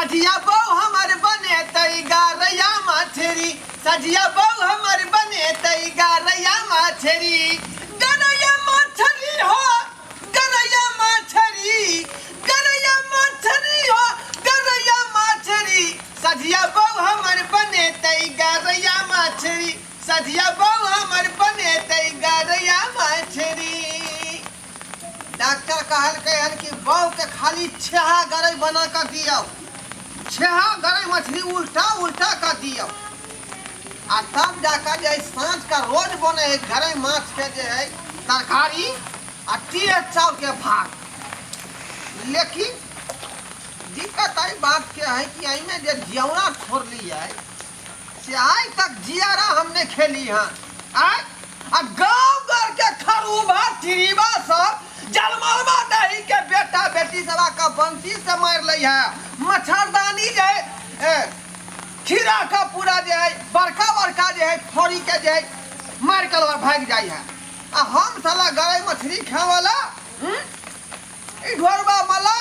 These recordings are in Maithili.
सझिया बहु हमर बनेतै गरैया मछरी, सझिया बहु हमर बनेतै गरैया मछरी। गरैया मछरी हो, गरैया मछरी, गरैया मछरी हो, गरैया मछरी। सझिया बहु हमर बनेतै गरैया मछरी, सझिया बहु हमर बनेतै गरैया मछरी। डॉक्टर कहलकै हन कि बहू के खाली छेहा गरई बना कऽ दियौ, छेहा गरई मछली उल्टा उल्टा कऽ दियौ, आ तब जाकर जे है साँझ का रोज बने है गरई माछ के जे है तरकारी आ टीरे चाउर के भात। लेकिन दिक्कत एहि बात के है कि एहिमे जे जियौना छोड़ली है से आइ तक जियारा हम नहि खेली हन। आय आ गाँव घर के खरूबा चिरीबा सब जलमलबा दही के बेटा बेटी सब आके बंसी से मारि लै है। मच्छरदानी जे है, खीरा का पूरा जे है बड़का बड़का जे है फड़ी के जे है मारि के भागि जाइ है। आ हम साला गरई मछली खावला, ई ढोरबा मला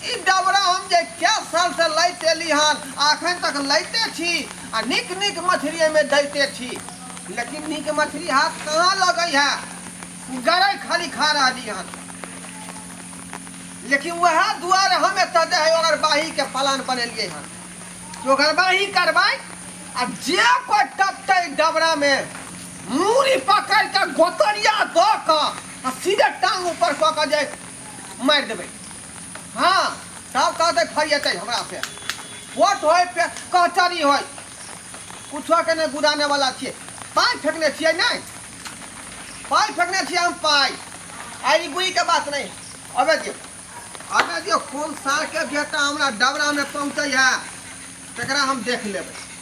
ई डबरा हम जे कै साल से लैत एली हन आ अखन तक लैते छी आ नीक नीक मछली एहिमे दैते छी, लेकिन नीक मछली हाथ कहाँ लगै है, गरई खाली खा रहली हन। लेकिन वएह दुआरे हम एतऽ जे है ओगरबाही के प्लान बनेलियै हन कि ओगरबाही करबै आ जे कोइ टपतै डबरा में मूड़ी पकड़ के गोतरिया दऽ कऽ आ सीधे टांग ऊपर कऽ कऽ जे मारि देबै। हाँ, तब कहतै फरिएतै हमरा से वोट होय पे कहचरी होय, कुछो के नहि गुदाने वाला छियै। पाइ फेकने छियै नहि, पाइ फेकने छियै हम पाइ, आइ गुई के बात नहि। अबे दियौ, अबे दियौ, कोन सार के बेटा हमरा डबरा में पहुँचै है तकरा हम देख लेबै।